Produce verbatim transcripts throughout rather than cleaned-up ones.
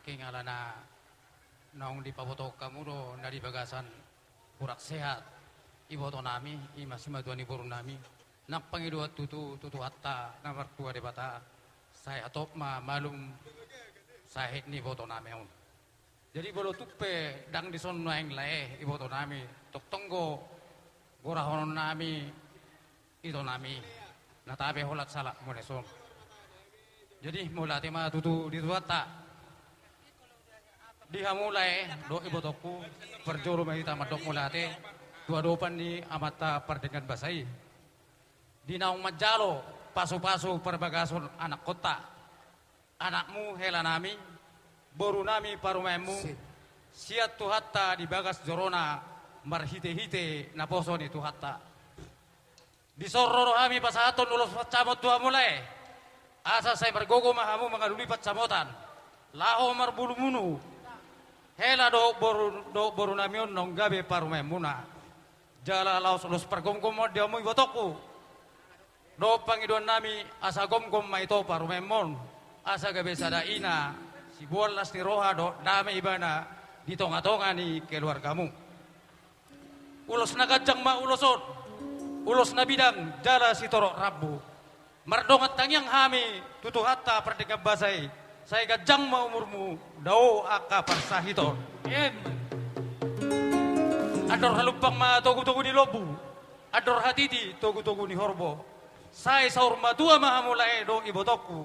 Ingala na naung dipabotohon hamu do na di bagasan kurang sehat ibotonami, i ma simatua ni borunami, nang pangidoan tutu tu Tuhanta na martua Debata, sai hatop ma malum sahit ni ibotonami on. Jadi molo tung pe ndang dison nuaeng lae ibotonami, tongtong do gorahononnami itonami, na tabe holan salah muna dison. Jadi mauliate ma tutu di Tuhanta. Di hamu lae dohot ibotongku, parjolo ma hita mandok mauliate tu adopan ni Amanta Pardenggan Basa i, di naung manjalo pasupasu parbagason anakkonta, anakmu helanami, borunami parumaenmu, sian Tuhanta di bagas jorona marhitehite naposo ni Tuhanta. Dison ro do hami pasahathon ulos pansamot tu hamu lae, asa sai margogo ma hamu mangalului pansamotan laho marbulumunu hela dohot boru, dohot borunami on naung gabe parumaenmuna. Jala laos ulos pargomgomon di hamu ibotongku dohot pangidoannami, asa gomgom ma ito parumaenmon, asa gabe sada ina siboan las ni roha dohot dame ibana di tongatonga ni keluargamu. Ulos na ganjang ma ulos on, ulos na bidang jala sitorop rambu. Mardongan tangiang hami tu Tuhanta Pardenggan Basa i, sai ganjang ma umurmu, dao angka parsahiton. Andor halumpang ma togutogu ni lombu, andor hatiti togutogu ni horbo. Sai saur matua ma hamu lae dohot ibotongku,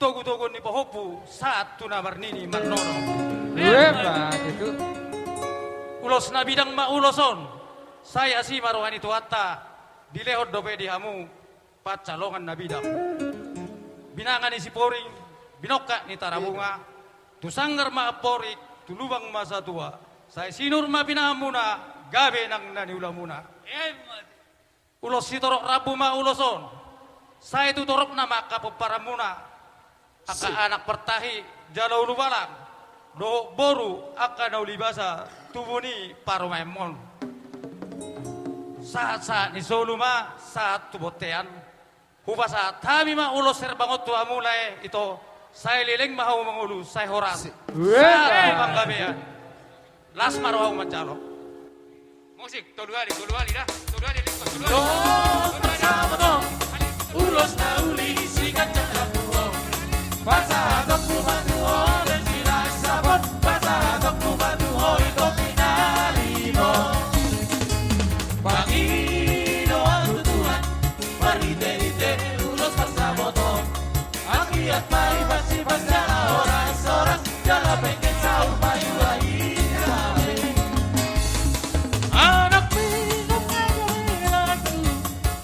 togutogu ni pahompu sahat tu na marnini marnono. Ulos na bidang ma ulos on, sai asi ma roha ni Tuhanta, dilehon dope di hamu pansalongan na bidang. Binanga ni Siporing, binongkak ni Tarabunga, tu sanggar ma amporik, tu lubang ma satua, sai sinur ma pinahanmuna, gabe nang na niulamuna. Ulos sitorop rambu ma ulos on, sai tu toropna ma angka pomparanmuna, angka anak partahi jala ulubalang, dohot boru angka na uli basa tubu ni parumaenmon. Sahatsahat ni solu ma sahat tu bontean. Hupasahat hami ma ulos herbang on tu hamu lae ito, sai leleng ma hamu mangolu, sai horas, sahat tu panggabean. Las ma rohamu manjalo. Musik, tolu hali, tolu hali da. Tolu hali, tolu hali. Tolu hali. Ulos na uli siganjang rambu on. Pasahatonku ma tu ho, den si las sapot. Pasahatonku ma tu ho, ito pinarimo. Pangidoan tu Tuhan, marhitehite ulos pansamot on. Anggiat ma ipas-ipas jala horas-horas, jala penggeng saur matua hita be. Anak minum agar enak,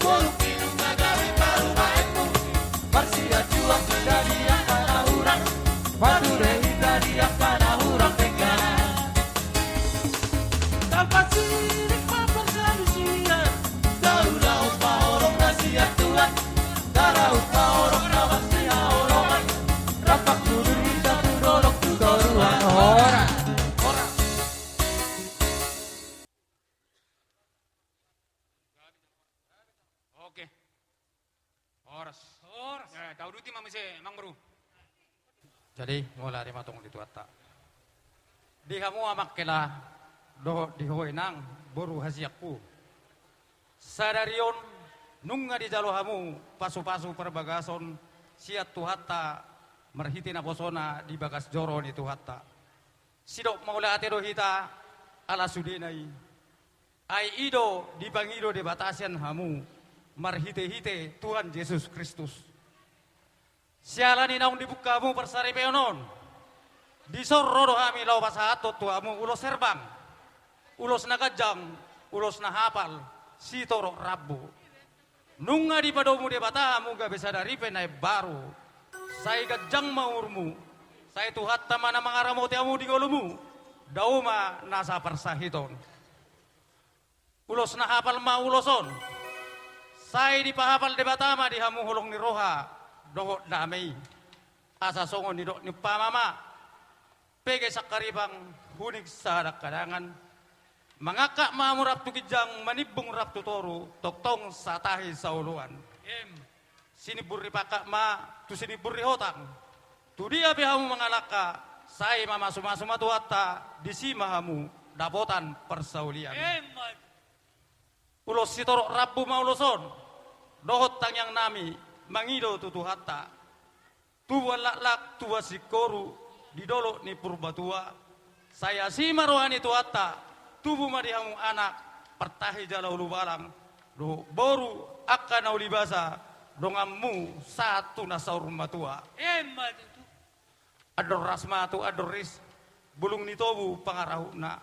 boru minum agar baru baik. Marsiajuang hita di angka na hurang, mature hita di angka na hurang denggan. Tapansirihon ma parsalusian, taulahon ma holong na sian Tuhan, tarahon ma holong na pasti haholongan, rap mangkudur hita tu dolok tu toruan. Horas. Horas. Oke. Horas. Horas. Ya, tauduti ma muse, Amang Boru. Jadi, mauliate ma tong di Tuhanta. Di hamu amang hela, dohot di ho inang, boru hasianku. Sadari on, nunga dijalo hamu pasupasu parbagason sian Tuhanta marhite naposona di bagas joro ni Tuhanta. Sidok mauliate do hita ala sudena i. Ai i do dipangido Debata sian hamu marhitehite Tuhan Jesus Kristus. Siala ni naung dibuka hamu parsaripeon on, dison ro do hami laho pasahathon tu hamu ulos herbang, ulos na ganjang, ulos na hapal, sitorop rambu. Nunga dipadomu Debata hamu gabe sada ripe na imbaru. Sai ganjang ma umurmu. Sai Tuhanta ma na mangaramoti hamu di ngolumu. Dao ma nasa parsahiton. Ulos na hapal ma ulos on. Sai dipahapal Debata ma di hamu holong ni roha dohot dame i. Asa songon nidok ni umpama ma, pege sangkarimpang, huning sahadanghadangan. Mangangkat ma hamu rap tu ginjang, manimbung rap tu toru, tongtong satahi saoloan. Em. Sinimbur ni pangkat ma tu sinimbur ni hotang. Tu dia pe hamu mangalangka, Sai mamasumasu ma Tuhanta, disi ma hamu dapotan parsaulian. Emma. Ulos sitorop rambu ma ulos on, dohot tangiangnami mangido tu Tuhanta. Tubuan laklak, tubuan singkoru di dolok ni Purbatua. Sai asi ma roha ni Tuhanta, tubu ma di hamu anak, partahi jala ulubalang, dohot boru angka na uli basa, donganmu sahat tu na saur matua. Emma tutu. Andor ras ma tu andor ris, bulung ni tobu pangarahutna.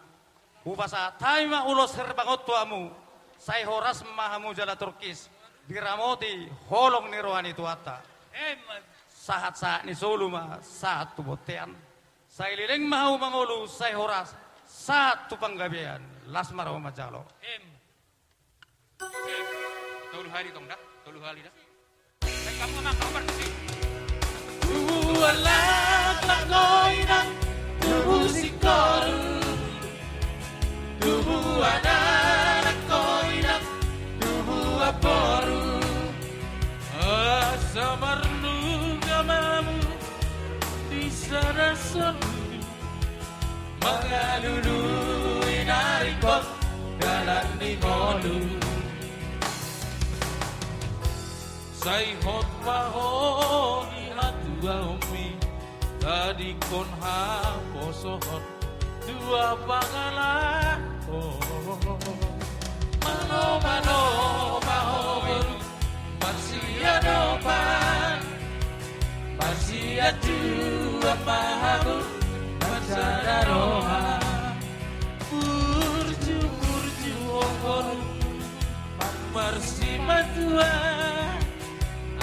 Hupasahat hami ma ulos herbangot tu hamu, sai horas ma hamu jala turkis, diramoti holong ni roha ni Tuhanta. Emma. Sahatsahat ni solu ma sahat tu bontean. Sai leleng ma hamu mangolu, sai horas sahat tu panggabean. Las ma roha manjalo. Emma. Tolu hali tong da, tolu hali da. Tubuan laklak do inang, tubu singkoru. Tubuan anak do inang, tubuan boru. Asa marnugam hamu di sada solu. Mangalului na ringkot dalan ni ngolu. Sai hot ma ho di hatuaonmi, tadingkon haposohon, dua pangalahon. Malo, malo ma ho boru, marsiadopan. Marsiadopan ma hamu, marsada roha. Burju, burju, o boru, marsimatua.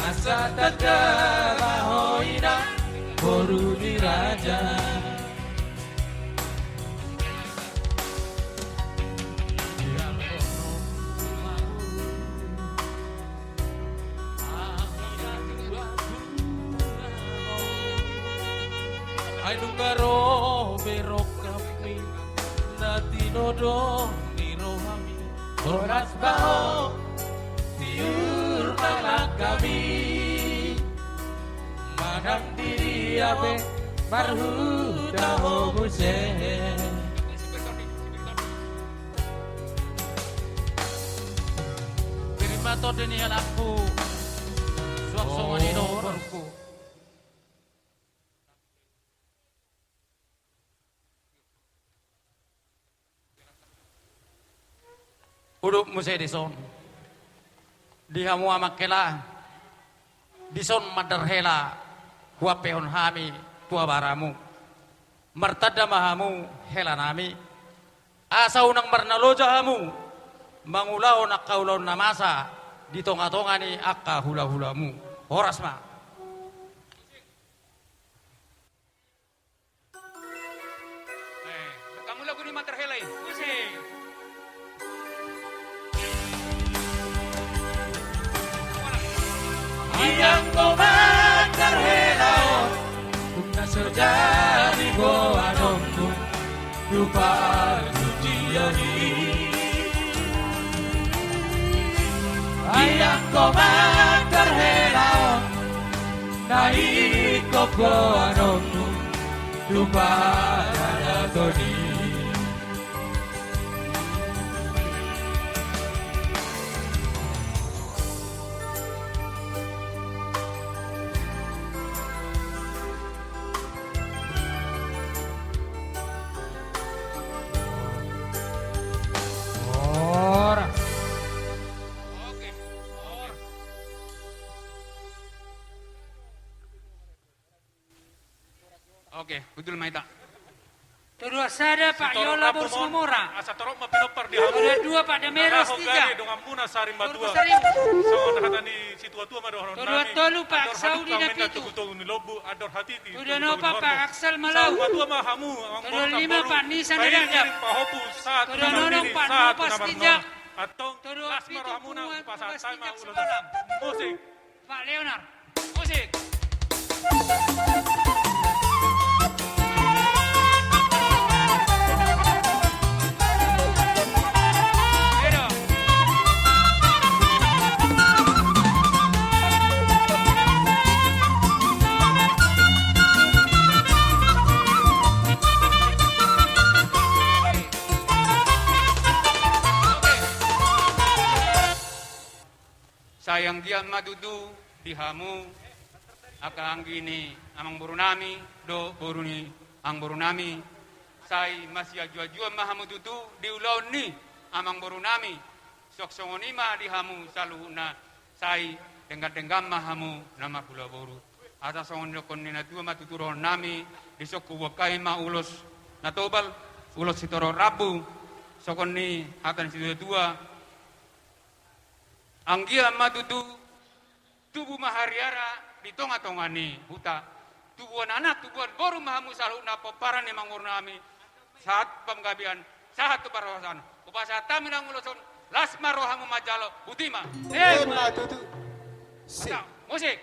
Asa tanda ma ho inang, boru ni raja. Ai nunga ro be rongkapmi na tinodo ni rohami. Horas ma ho, tiur ma langkami. Manang di dia pe marhuta ho muse. Bere ma tondi ni anakku, suang songon i do borungku. Udut muse dison. Di hamu amang hela, dison mandar hela huampehon hami tu abaramu. Martanda ma hamu helanami, asa unang marnaloja hamu mangulahon angka ulaon na masa di tongatonga ni angka hulahulamu. Horas ma. Eh, kamu lagu ni mandar hela i. Musik. Ianggo mandar hela on, tung na so jadi boanonmu tu parjujion i. Ianggo mandar hela on, na ingkon boanonmu tu paradaton i. Horas. Oke, hundul ma hita. Todoan sada, Pak Yola boru Simamora. Asa torop ma pinompar di hamu. Todoan dua, Pak Damero Astija. Donganmuna Sarimatua. Songon hata ni situatua ma dohononnami. Todoan tolu, Pak Aksaudi Napitu. Todoan opat, Pak Aksal Malau. Todoan lima, Pak Nisa Nadakdap. Todoan onom, Pak Nopa Astija. Todoan pitu, Pak Nurma Simbolon. Musik. Pak Leonard. Musik. Anggiat ma tutu di hamu angka anggi ni amangborunami dohot boru ni amangborunami, sai masiajuajuan ma hamu tutu di ulaon ni amangborunami. Suang songon i ma di hamu saluhutna, sai denggan-denggan ma hamu na marhula boru. Asa songon nidok ni natua ma tutu dohononnami, dison huboan hami ma ulos na tobal, ulos sitorop rambu, songon i hata ni situatua. Anggiat ma tutu tubu ma hariara di tonga-tonga ni huta. Tubuan anak, tubuan boru ma hamu saluhutna pomparan ni amangborunami. Sahat panggabean, sahat tu parhorasan. Hupasahat hami nang ulos on, las ma rohamu manjalo, boti ma. Emma tutu. Sip. Nah, musik.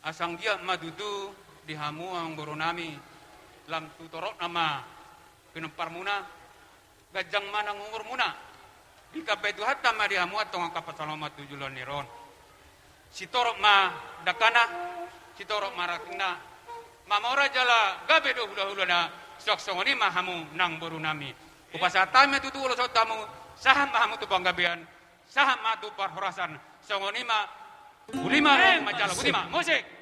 Asa anggiat ma tutu di hamu amangborunami, lam tu toropna ma pinomparmuna, ganjang ma nang umurmuna. Ditambai Tuhanta ma di hamu antong angka pansalongan tu joloan ni ari on. Sitorop ma dangkana, sitorop ma rantingna, mamora jala gabe do hulahulana, suang songon i ma hamu nang borunami. Hupasahat hami ma tutu ulos on tu hamu, sahat ma hamu tu panggabean, sahat ma tu parhorasan, songon i ma. Uli ma roha manjalo, boti ma. Musik.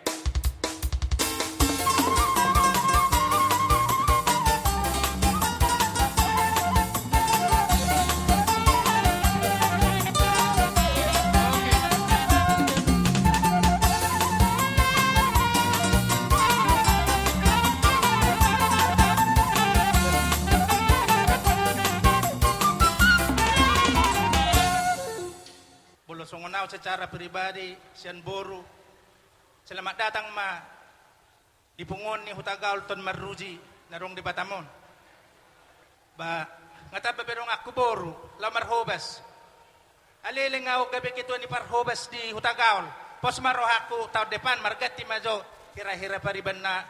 Molo songon au secara pribadi, sian boru, selamat datang ma di punguan ni Hutagaol Tondi Marruji na adong di Batam on. Ba, nga tamba be donganku boru, laho marhobas. Aleleng au gabe ketua ni parhobas di Hutagaol. Pos ma rohangku, taon depan marganti ma jo hira-hira pariban na,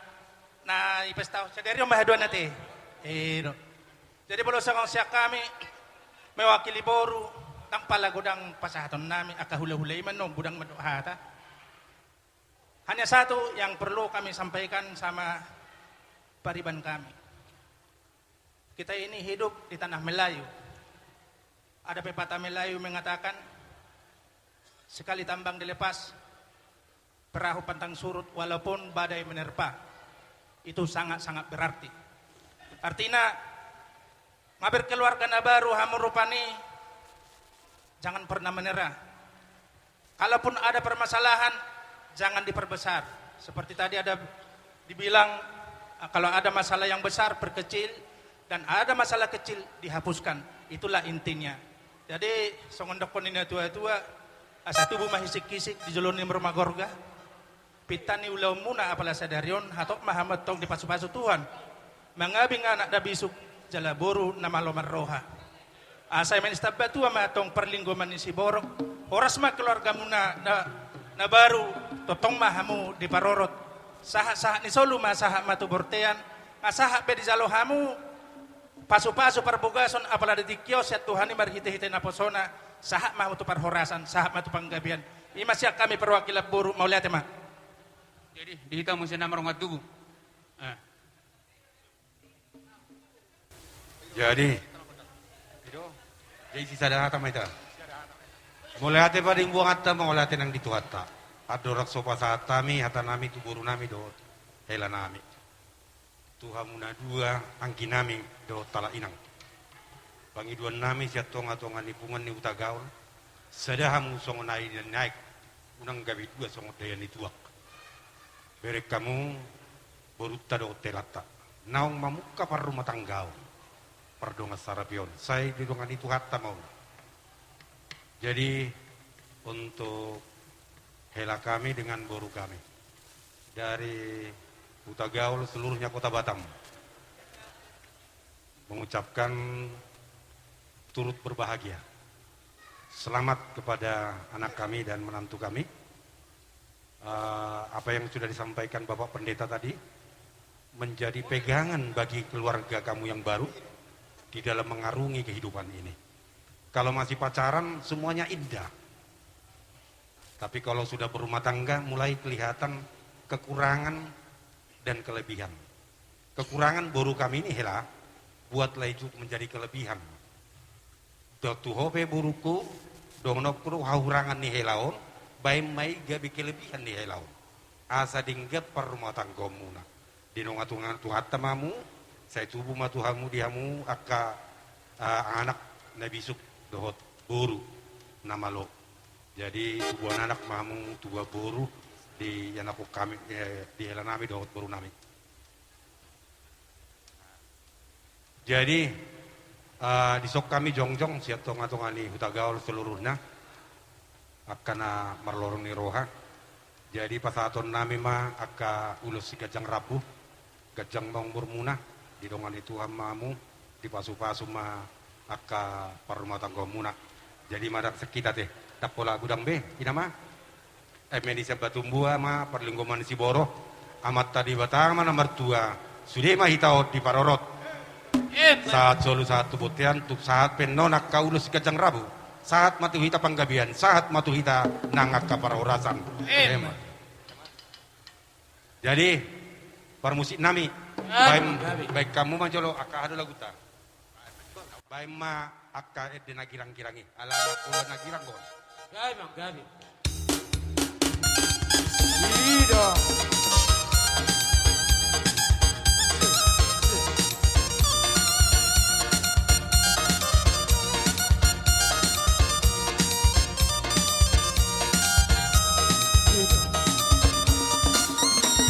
na i pesta sadari on ma haduan ate. I do. Jadi molo songon sian hami mewakili boru, ndang pala godang pasahatonnami, angka hulahula i ma annon godang mandok hata. Hanya satu yang perlu kami sampaikan sama pariban kami. Kita ini hidup di tanah Melayu. Ada pepatah Melayu mengatakan, sekali tambang dilepas, perahu pantang surut walaupun badai menerpa. Itu sangat-sangat berarti. Artina, nga berkeluarga na baru hamu rupani, jangan pernah menyerah. Kalaupun ada permasalahan, jangan diperbesar. Seperti tadi ada dibilang, kalau ada masalah yang besar, perkecil, dan ada masalah kecil, dihapuskan. Itulah intinya. Jadi, songon dokkon ni natua-tua, asa tubu ma hisik-hisik di jolo ni marumah gorga. Pinta ni ulaonmuna apala sadari on, hatop ma hamu antong dipasu-pasu Tuhan. Mangabing anak na bisuk, jala boru na malo marroha. Asa i ma nistamba tua ma antong parlinggoman ni siborok, horas ma keluargamuna na, na baru, tongtong ma hamu diparorot. Sahat-sahat ni solu ma sahat ma tu bortean, nga sahat be dijalo hamu, pasu-pasu parbogason, apala di tingki on sian Tuhan i marhite-hite naposona, sahat ma hamu tu parhorasan, sahat ma tu panggabean. I ma sian hami perwakilan boru, mauliate ma. Jadi, di hita muse na mardongan tubu. Eh. Jadi, jadi sisada hata ma hita. Mauliate paling buanganta, mauliate nang di Tuhanta. Andorang so pasahat hami hatanami tu borunami dohot helanami. Tu hamu na dua angginami dohot halak inang. Pangidoannami sian tonga-tonga ni punguan ni Hutagaol, sada hamu songon aek na aek, unang gabe dua songon daya ni tuak. Bereng hamu borunta dohot helanta. Naung mamungka parrumatanggaon, pardongan sarapeon, sai didongani Tuhanta ma on. Jadi, untuk hela kami dengan boru kami dari Hutagaol seluruhnya Kota Batam mengucapkan turut berbahagia. Selamat kepada anak kami dan menantu kami. Eh, apa yang sudah disampaikan Bapak Pendeta tadi menjadi pegangan bagi keluarga kamu yang baru. di dalam mengarungi kehidupan ini. Kalau masih pacaran, semuanya indah. Tapi kalau sudah berumah tangga, mulai kelihatan kekurangan dan kelebihan. Kekurangan boru kami ni hela, buatlah itu menjadi kelebihan. Dohot tu ho pe borungku, dohononku do hahurangan ni hela on, baen ma i gabe kelebihan ni hela on. Asa denggan parrumatanggaonmuna. Di dongan-dongan Tuhanta ma hamu, sai tubu ma tu hamu di hamu angka, ah, anak na bisuk dohot boru na malo. Jadi tubuan anak ma hamu, tubuan boru di ianakhon hami, eh, di hela nami dohot boru nami. Jadi, eh, dison hami jongjong sian tonga-tonga ni Hutagaol seluruhna, angka na marlorong ni roha. Jadi pasahaton nami ma angka ulos siganjang rambu, ganjang ma umurmuna, didongani Tuhan ma hamu, dipasu-pasu ma angka parrumatanggaonmuna. Jadi madang sengkita te, ndang pola godang be, ina ma. Eme ni sian Batumbua ma parlinggoman ni siboro, Amanta Debata ma na martua, sude ma hita on diparorot. Sahat solu sahat tu bontean, tung sahat pe annon angka ulos siganjang rambu. Sahat ma tu hita panggabean, sahat ma tu hita nang angka parhorasan. Ema. Jadi parmusik nami, baen, baen hamu ma jolo angka aha do laguta. Baen ma angka ende na girang-girang i, ala na pola na girang do. Gabe, Bang, gabe. Ida.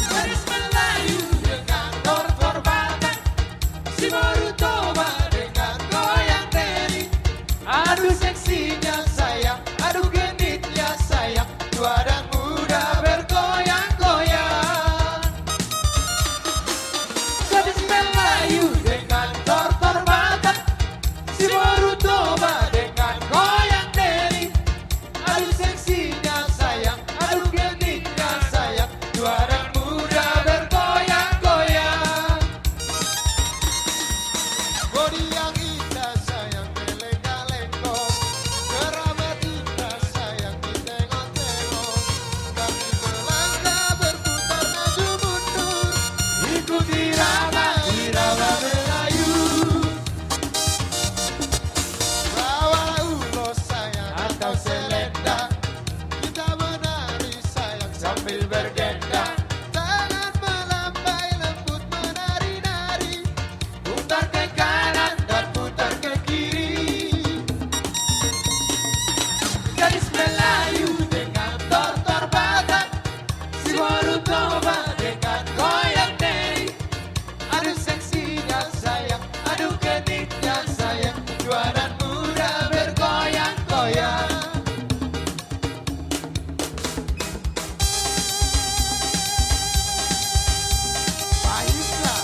Gadis Melayu dengan tortor Batak, si boru Toba dengan goyang diri. Aduh seksinya sayang, aduh genitnya sayang, tua dan muda bergoyang-goyang. Gadis Melayu dengan tortor Batak, si boru Toba dengan goyang diri. Aduh seksinya sayang, aduh genitnya sayang, tua dan muda bergoyang-goyang. Bodi yang indah sayang, berlenggak-lenggok, keramat indah sayang, ditengok-tengok. Kaki melangkah berputar maju mundur, ikuti irama, irama Melayu. Bawa ulos sayang atau selendang, kita menari sayang sambil berdendang. Tangan melambai lembut menari-nari, putar ke kanan dan putar ke kiri. Gadis Melayu dengan tortor Batak, si boru Toba dengan goyang diri. Aduh seksinya sayang, aduh genitnya sayang, tua dan muda bergoyang-goyang. Paisa.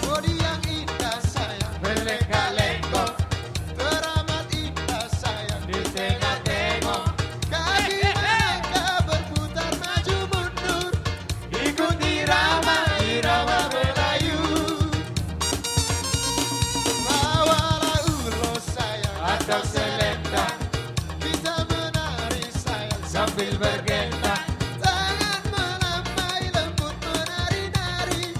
Bodi yang indah sayang, berlenggak-lenggok, keramat indah sayang, ditengok-tengok. Kaki melangkah berputar maju mundur, ikuti irama, irama Melayu. Bawalah ulos sayang atau selendang, kita menari sayang sambil bergendang. Tangan melambai lembut menari-nari,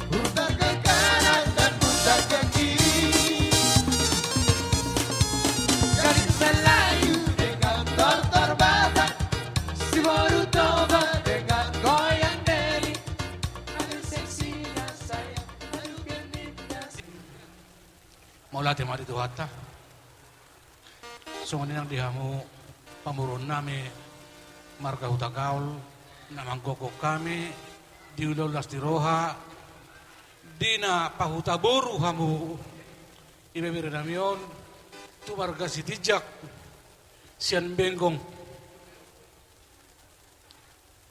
putar ke kanan dan putar ke kiri. Gadis Melayu dengan tortor Batak, si boru Toba dengan goyang diri. Aduh seksinya sayang, aduh genitnya sayang. Mauliate ma di Tuhanta. Songon i nang di hamu pamoruon nami Marga Hutagaol, na manggokhon hami di ulaon las ni roha, di na pahutaboru hamu ibebere nami on, tu marga Sitinjak, sian Benggong.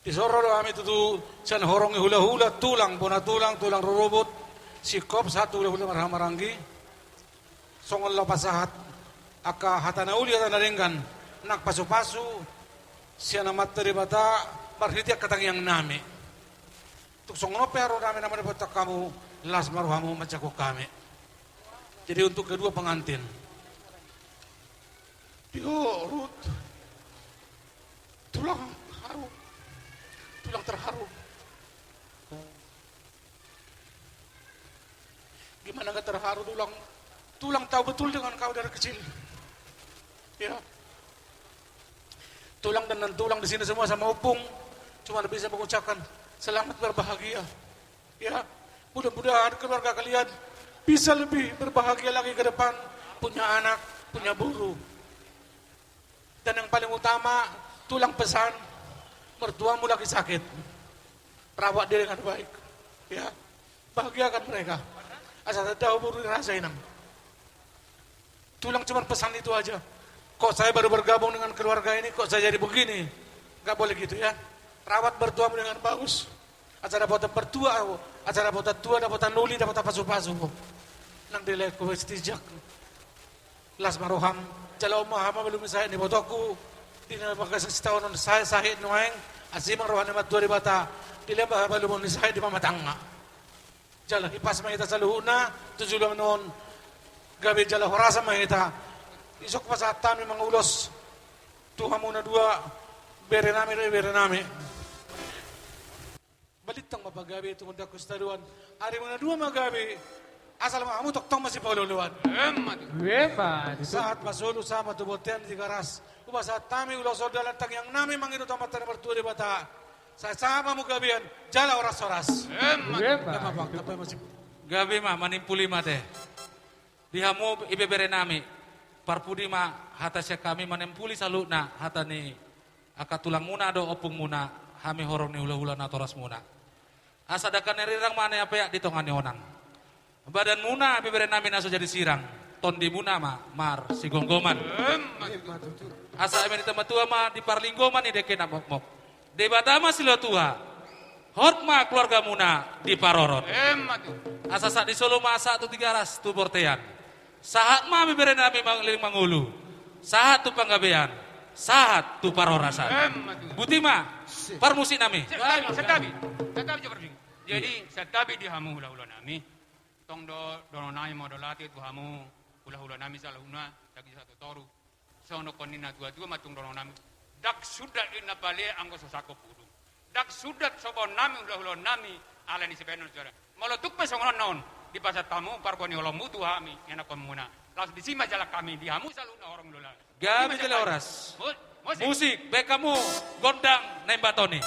Disoro do hami tutu sian horong ni hulahula, tulang, bona tulang, tulang rorobot, singkop sahat tu hulahula marhahamaranggi. Songon laho pasahat angka hata na uli, hata na denggan, nang pasupasu sian Amanta Debata marhite angka tangiang nami. Tung songon on pe haroronami na mandapothon hamu, las ma rohamu manjangkon hami. Jadi untuk kedua pengantin. Di ho, Rut. Tulang haru. Tulang terharu. Gimana nggak terharu, Tulang? Tulang tahu betul dengan kau dari kecil. Ya. Tulang dan, dan Tulang di sini semua sama Opung. Cuma bisa mengucapkan selamat berbahagia. Ya, mudah-mudahan keluarga kalian bisa lebih berbahagia lagi ke depan, punya anak, punya boru. Dan yang paling utama, Tulang pesan, mertuamu lagi sakit, rawat dia dengan baik. Ya, bahagiakan mereka. Asa tanda umur dirasa, Inang. Tulang cuma pesan itu aja. Kok saya baru bergabung dengan keluarga ini, kok saya jadi begini? Nggak boleh gitu, ya. Rawat mertuamu dengan bagus. Asa dapotan mertua, asa dapotan tua, dapotan uli, dapotan pasupasu. Nang di lae ho Sitinjak, las ma roham. Jalo ma hamu balum ni sahit ni ibotongku. Di na bagas sitaonon sahit, sahit nuaeng. Asi ma roha ni Amanta Debata. Dilehon ma hamu balum ni sahit di pamatangna. Jala hipas ma hita saluhutna tu joloan on, gabe jala horas ma hita. Isuk pasahat hami mangulos tu hamu na dua, bere nami dohot ibebere nami. Balintang ma pagabe tu gondang sitadoan. Arimu na dua ma gabe, asal ma hamu tongtong masipaolooloan. Emma tutu. Emma tutu. Sahat ma solu, sahat ma tu bontean di Tigaras. Hupasahat hami ulos on, dalan tangiang nami mangido tu Amanta na martua Debata. Sahat-sahat ma hamu gabean, jala horas-horas. Emma. Emma. Gabe ma, manimpuli ma ate. Di hamu ibebere nami, parpudi ma hata sian hami manimpuli saluhutna hata ni angka tulangmuna dohot ompungmuna, hami horong ni hulahula natorasmuna. Asa dangka ni arirang ma na peak di tonga ni onang. Badanmuna ibebere nami na so jadi sirang, tondimuna ma marsigomgoman. Emma tutu. Asa eme ni tama tua ma di parlinggoman ni dengke na mokmok. Debata ma silehon tua, hot ma keluargamuna diparorot. Emma tutu. Asa sahat di solu ma sahat tu Tigaras tu bontean. Sahat ma ibebere nami mangililing mangolu. Sahat tu panggabean. Sahat tu parhorasan. Emma tutu. Boti ma, parmusik nami. Santabi, santabi. Santabi jo parmusik. Jadi, santabi di hamu hulahula nami. Tong do dohonon nami mauliate tu hamu hulahula nami saluhutna, sahat tu toru. Songon nidok ni na tua-tua ma tung dohonon nami. Ndang sundat ninna pale anggo so sangkop hudung. Ndang sundat sobaon nami hulahula nami, ala ni sibahenon saudara. Molo tung pe songon on na on, dipasahat hamu parboa ni holongmu tu hami ianakhonmuna. Laos disi ma jalang hami di hamu saluhutna horong ni hulahula. Gabe jala horas. Mu-, musik. Musik, bahen hamu gondang na imbaton i.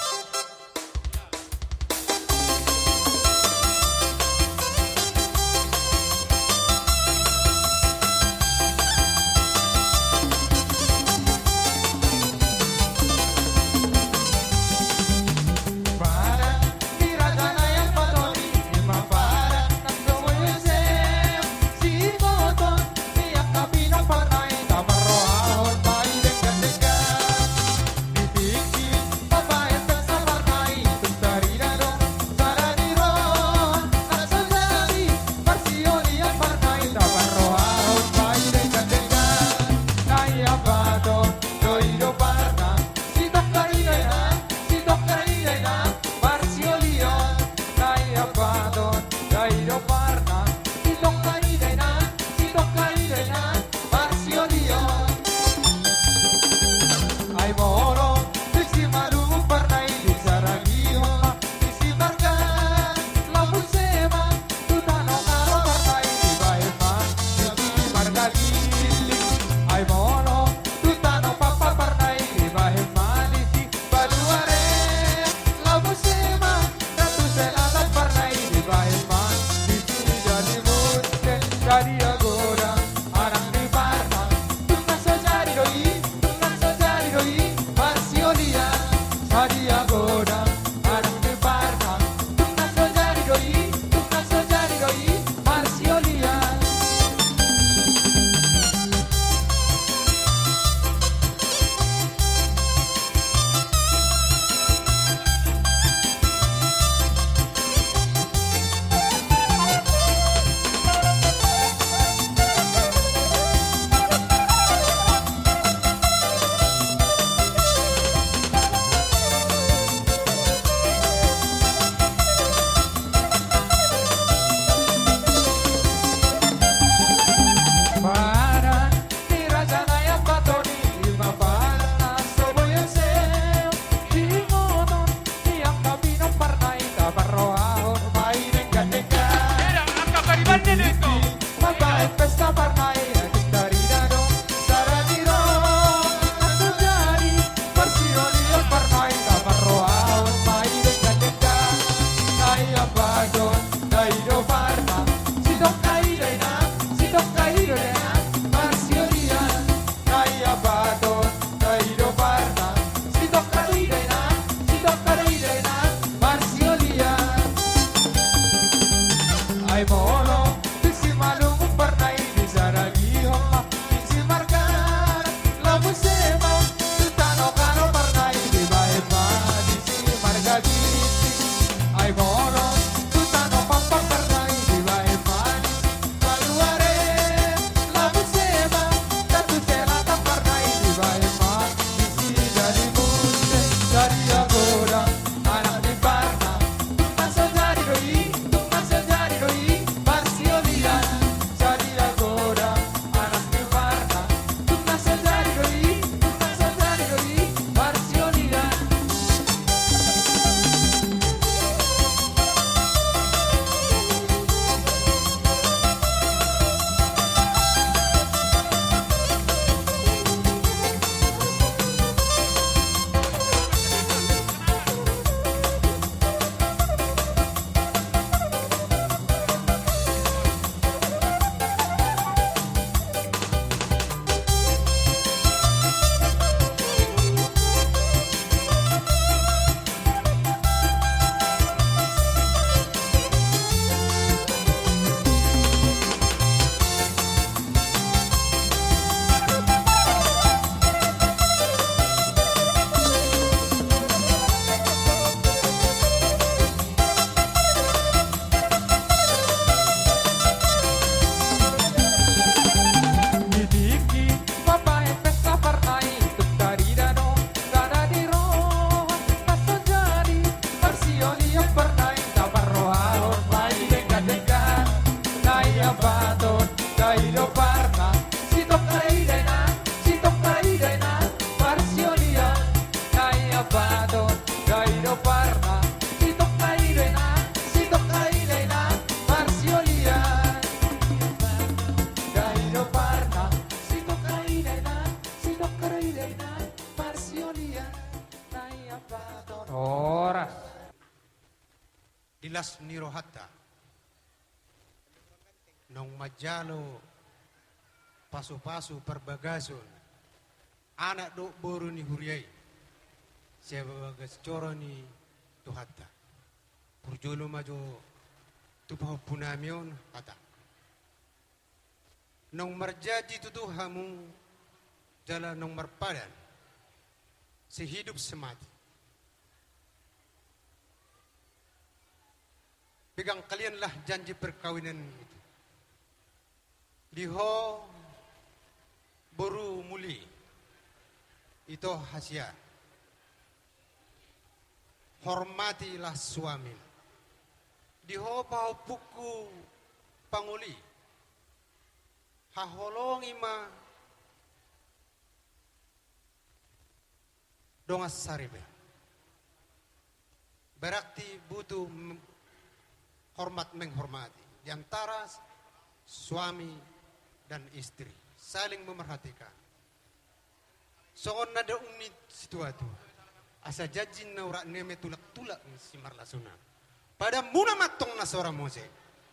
Gaido parna, sitongka idaina, sitongka idaina, parsiolian, nai apaton. Gaido parna, sitongka idaina, sitongka idaina, parsiolian. Gaido parna, sitongka idaina, sitongka idaina, parsiolian, nai apaton. Horas. Di las ni rohanta. Naung manjalo pasu-pasu parbagason anak dohot boru ni huria i sian bagas joro ni Tuhanta. Parjolo ma jo tu pahompunami on hata. Naung marjanji tutu hamu jala naung marpadan sehidup semati. Pegang kalianlah janji perkawinan itu. Di ho boru muli, ito hasian, hormatilah suamim. Di ho pahompungku pangoli, haholongi ma dongan saripeon. Berarti butuh m-, hormat menghormati di antara suami dan istri, saling memerhatikan. Songon na didok ni situa-tua, asa janji na urat ni eme, tulak-tulak ni simarlasuna. Padanmuna ma antong na so ra muse,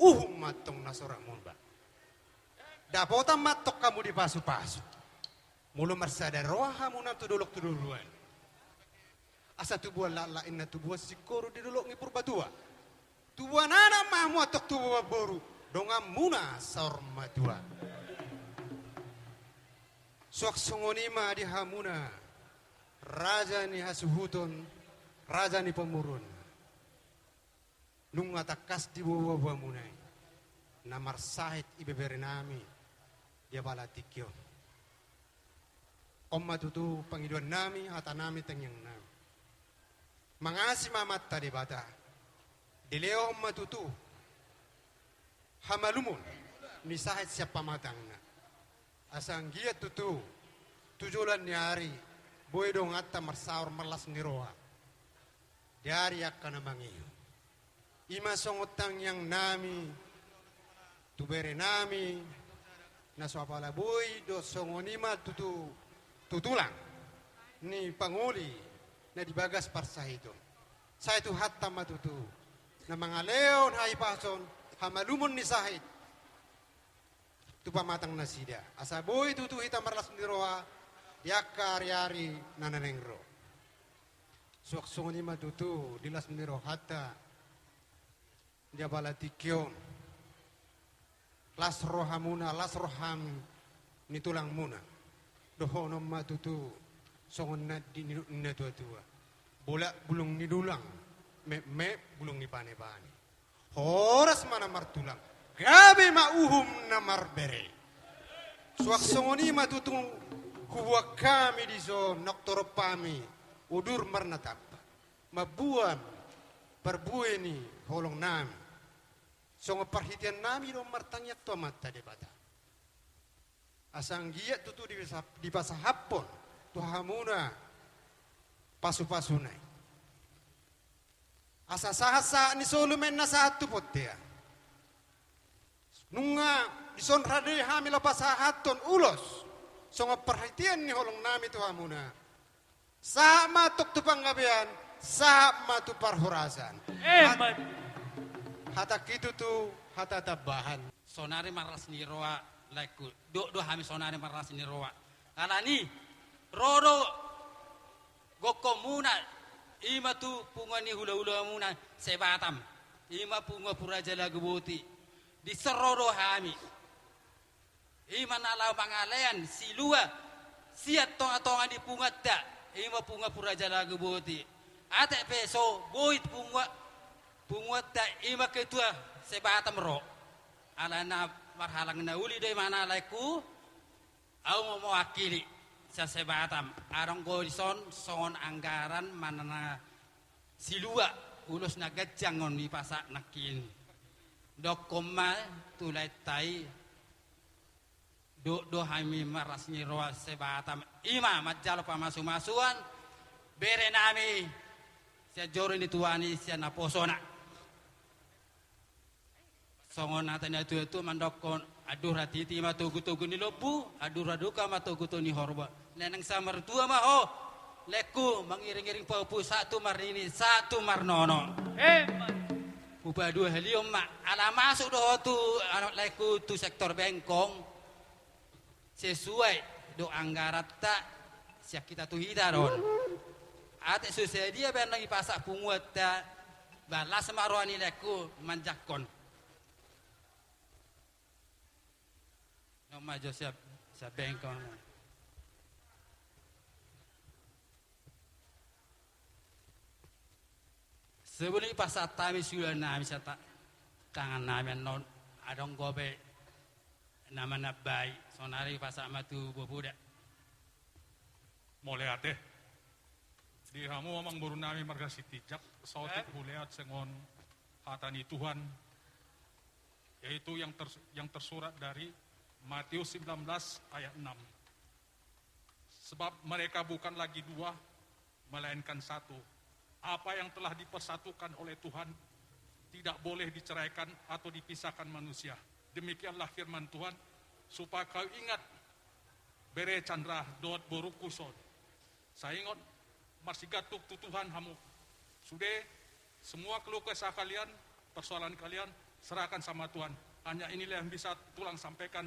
uhum ma antong na so ra murba. Dapotan ma antong hamu dipasu-pasu. Molo marsada roha hamuna tu dolok tu toruan, asa tubuan laklak inna, tubuan singkoru di dolok ni Purbatua. Tubuan anak ma hamu antong, tubuan boru donganmuna saur matua. Suang songon i ma di hamuna raja ni hasuhuton, raja ni pamoruon. Nunga tangkas diboa boamuna i na marsahit ibeberenami di apala tingki on. On ma tutu pangidoannami, hatanami, tangiangnami. Mangasi ma Amanta Debata, dilehon ma tutu hamalumon ni sahit sian pamatangna. Asa anggiat tutu tu joloan ni ari boi donganta marsaor marlas ni roha di ari angka na mangihut. I ma songon tangiangnami tu berenami na so apala boi, dohot songon i ma tutu tu tulang ni pangoli na di bagas parsahiton. Sai Tuhanta ma tutu na mangalehon hahipason, hamalumon ni sahit tu pamatang nasida, asa boi tutu hita marlas ni roha di angka ari-ari na naeng ro. Suang songon i ma tutu di las ni rohanta di apala tingki on. Las rohamuna, las rohami ni tulangmuna. Dohonon ma tutu songon na di-, nidok ni natua-tua: Bolak bulung ni dulang, mekmek bulung ni pane-pane. Horas ma na martulang, gabe ma uhum na marbere. Suang songon i ma tutu huboan hami dison, naung torop hami udur marnatampak, mamboan parbue ni holongnami. Songon parhiteannami do martangiang tu Amanta Debata, asa anggiat tutu dipasa-, dipasahaphon tu hamuna pasu-pasuna i. Asa sahat-sahat ni solu ma inna sahat tu bontean. Nunga dison rade hami laho pasahathon ulos songon parhitean ni holongnami tu hamuna. Sahat ma antong tu panggabean, sahat ma tu parhorasan. Hat-, hatangki tutu hata tambahan. Sonari marlas ni roha, laengku. Dok do hami sonari marlas ni roha. Alani, ro do gokhonmuna, i ma tu punguan ni hula-hulamuna se-Batam. I ma punguan Purajalagu Boti. Dison ro do hami. I ma na laho mangalean silua sian tonga-tonga ni punguanta, i ma punguan Purajalagu Boti. Atik pe so boi pungua-, punguanta, i ma ketua se-Batam ro. Alana marhalang na uli do i ma na laengku, au ma mewakili sian se-Batam. Adong do dison songon anggaran manang na silua ulos na ganjang on dipasahat nangkin. Dokhon ma tu laenta i, Dohot do hami marlas ni roha se-Batam, i ma manjalo pamasumasuon bere nami sian joro ni Tuhan i sian naposona. Songon hata ni natuatua mandokkon: Andor hatiti ma togutogu ni lombu, andor halumpang ma togutogu ni horbo. Naeng saur matua ma ho, laengku, mangiringiring pahompu sahat tu marnini, sahat tu marnono. Emma. Hupaduahalihon ma, ala masuk do ho tu, anu, laengku, tu sektor Bengkong, sesuai do anggaranta sian hita tu hita do on. Atik so sadia pe annon dipasahat punguanta, ba las ma roha ni laengku manjangkon. Nunga jo siap, siap Bengkong. Sebelum i pasahat hami siula nami sian ta-, tangan nami annon, adong dope na manambai, saonari pasahat ma tu bopu da. Mauliate. Di hamu amangboru nami marga Sitinjak, saotik, eh, hulehon songon hata ni Tuhan, yaitu yang ter-, yang tersurat dari Matius sembilan belas ayat enam. Sebab mereka bukan lagi dua, melainkan satu. Apa yang telah dipersatukan oleh Tuhan tidak boleh diceraikan atau dipisahkan manusia. Demikianlah firman Tuhan, supaya kau ingat, bere Chandra dohot boru Kuson. Sai ingot, marsigantung tu Tuhan hamu. Sude, semua keluh kesah kalian, persoalan kalian, serahkan sama Tuhan. Hanya inilah yang bisa tulang sampaikan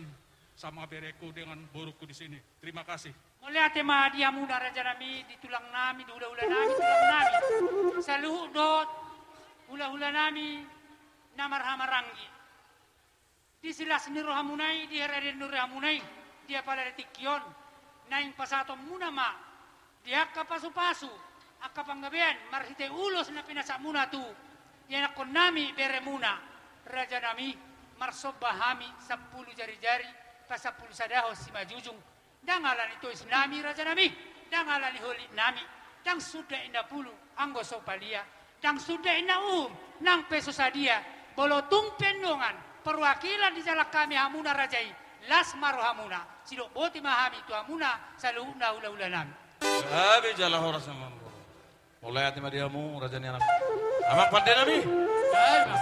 sama bereku dengan boruku di sini. Terima kasih. Mauliate ma di hamuna raja nami, di tulang nami, di hulahula nami, tulang nami. Saluhut dohot hulahula nami na marhahamaranggi. Di silas ni rohamuna i, di haradeon ni rohamuna i, di apala di tingki on, naeng pasahatonmuna ma di angka pasupasu, angka panggabean, marhite ulos na pinasahatmuna tu ianakkon nami beremuna, raja nami, marsomba hami sampulu jarijari, pasampulu sadahon simanjujung, ndang ala ni tois nami, raja nami, ndang ala ni holit nami, ndang suda inna pulu, anggo so palia, ndang suda inna uhum, nang pe so sadia, molo tung pe dongan, perwakilan di jalang hami hamuna raja i, las ma rohamuna, sidok boti ma hami tu hamuna, saluhutna hulahula nami. Gabe jala horas ma. Mauliate ma di hamu, raja ni anak. Amang pande nami.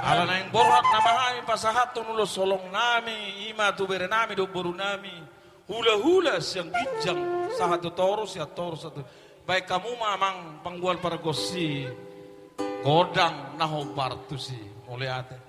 Ala naeng borhat nama hami pasahathon ulos holong nami, i ma tu bere nami dohot boru nami. Hulahula sian ginjang sahat tu toru, sian toru sahat tu. Baen hamu ma amang panggual pargonsi gondang na hombar tusi. Mauliate.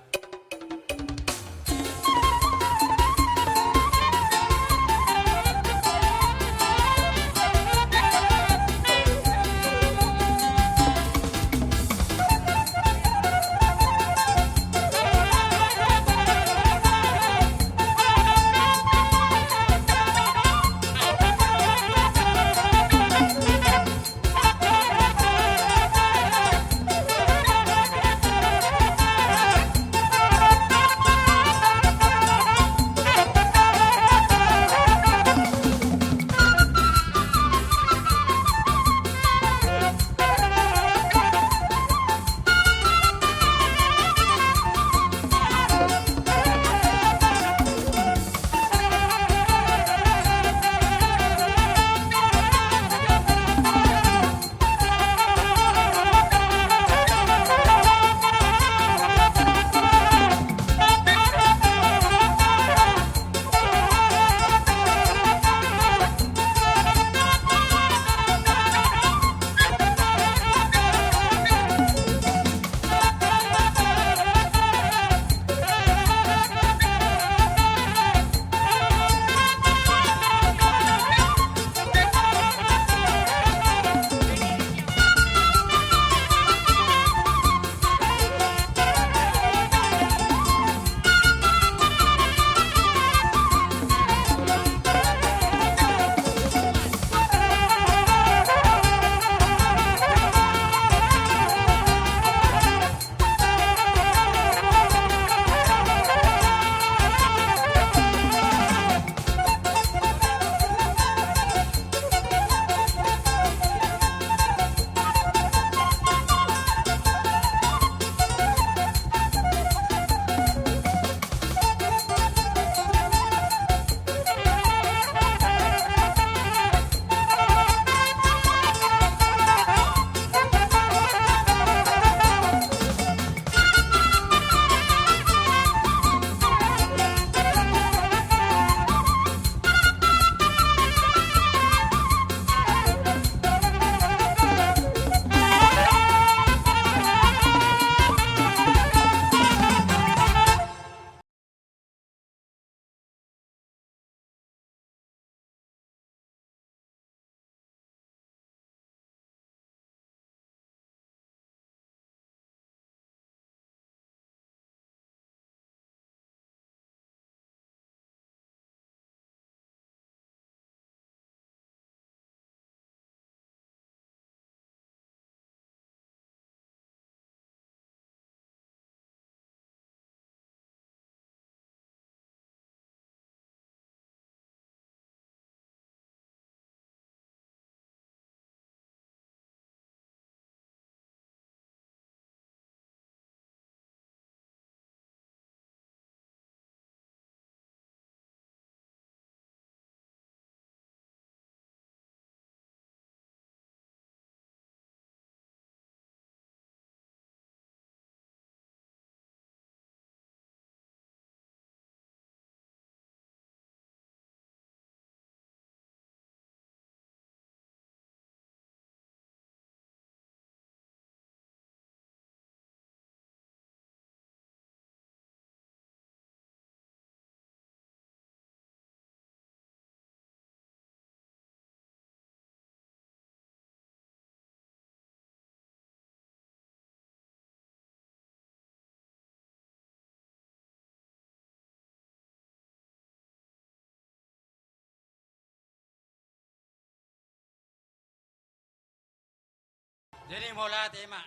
Jadi mauliate ma.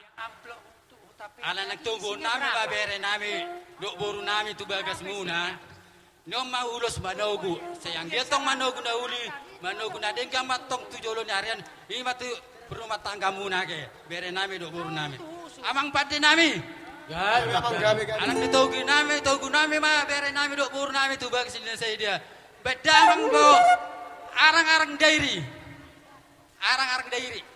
Ala naeng toguon nami ma bere nami dohot boru nami tu bagasmuna. Nion ma ulos manogu. Sai anggiat tong manogu na uli, manogu na denggan ma tong tu jolo ni ari on. I ma tu rumah tanggamuna ate bere nami dohot boru nami. Amang pande nami. Gabe, amang, gabe, gabe. Ala naeng togu nami, togu nami ma bere nami dohot boru nami tu bagas ni na sadia. Baen damang do arang-arang dairi. Arang-arang dairi.